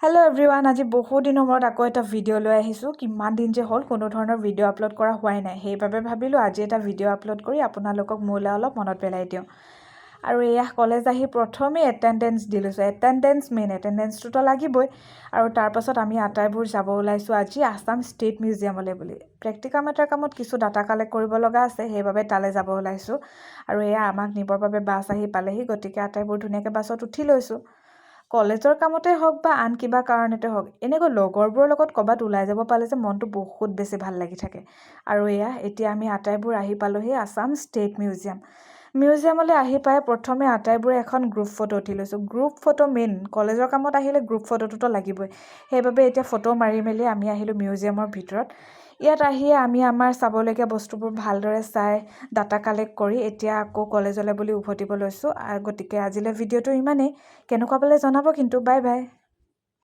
Hello' everyone, আজি বহুত দিনৰ মূৰত আকৌ এটা ভিডিঅ' লৈ আহিছোঁ। কিমান দিন যে হ'ল, কোনো ধৰণৰ ভিডিঅ' আপলোড কৰা হোৱাই নাই। সেইবাবে ভাবিলোঁ আজি এটা ভিডিঅ' আপলোড কৰি আপোনালোকক মোলৈ অলপ মনত পেলাই দিওঁ। আৰু এয়া কলেজ আহি প্ৰথমেই এটেণ্ডেঞ্চ দি লৈছোঁ। এটেণ্ডেঞ্চ মেইন, এটেণ্ডেঞ্চটোতো লাগিবই। আৰু তাৰপাছত আমি আটাইবোৰ যাব ওলাইছোঁ আজি আছাম ষ্টেট মিউজিয়ামলৈ বুলি। প্ৰেক্টিকাম এটাৰ কামত কিছু ডাটা কালেক্ট কৰিব লগা আছে, সেইবাবে তালৈ যাব ওলাইছোঁ। আৰু এয়া আমাক নিবৰ বাবে বাছ আহি পালেহি, গতিকে আটাইবোৰ ধুনীয়াকৈ বাছত উঠি লৈছোঁ। কলেজৰ কামতে হওক বা আন কিবা কাৰণতে হওক, এনেকৈ লগৰবোৰৰ লগত ক'ৰবাত ওলাই যাব পালে যে মনটো বহুত বেছি ভাল লাগি থাকে। আৰু এয়া এতিয়া আমি আটাইবোৰ আহি পালোহি আছাম ষ্টেট মিউজিয়াম। মিউজিয়ামলৈ আহি পাই প্ৰথমে আটাইবোৰে এখন গ্ৰুপ ফটো উঠি লৈছোঁ। গ্ৰুপ ফটো মেইন, কলেজৰ কামত আহিলে গ্ৰুপ ফটোটোতো লাগিবই। সেইবাবে এতিয়া ফটো মাৰি মেলি আমি আহিলোঁ মিউজিয়ামৰ ভিতৰত। ইয়াত আহিয়ে আমি আমাৰ চাবলগীয়া বস্তুবোৰ ভালদৰে চাই, ডাটা কালেক্ট কৰি এতিয়া আকৌ কলেজলৈ বুলি উভতিব লৈছোঁ। গতিকে আজিলৈ ভিডিঅ'টো ইমানেই। কেনেকুৱা পালে জনাব কিন্তু। Bye bye.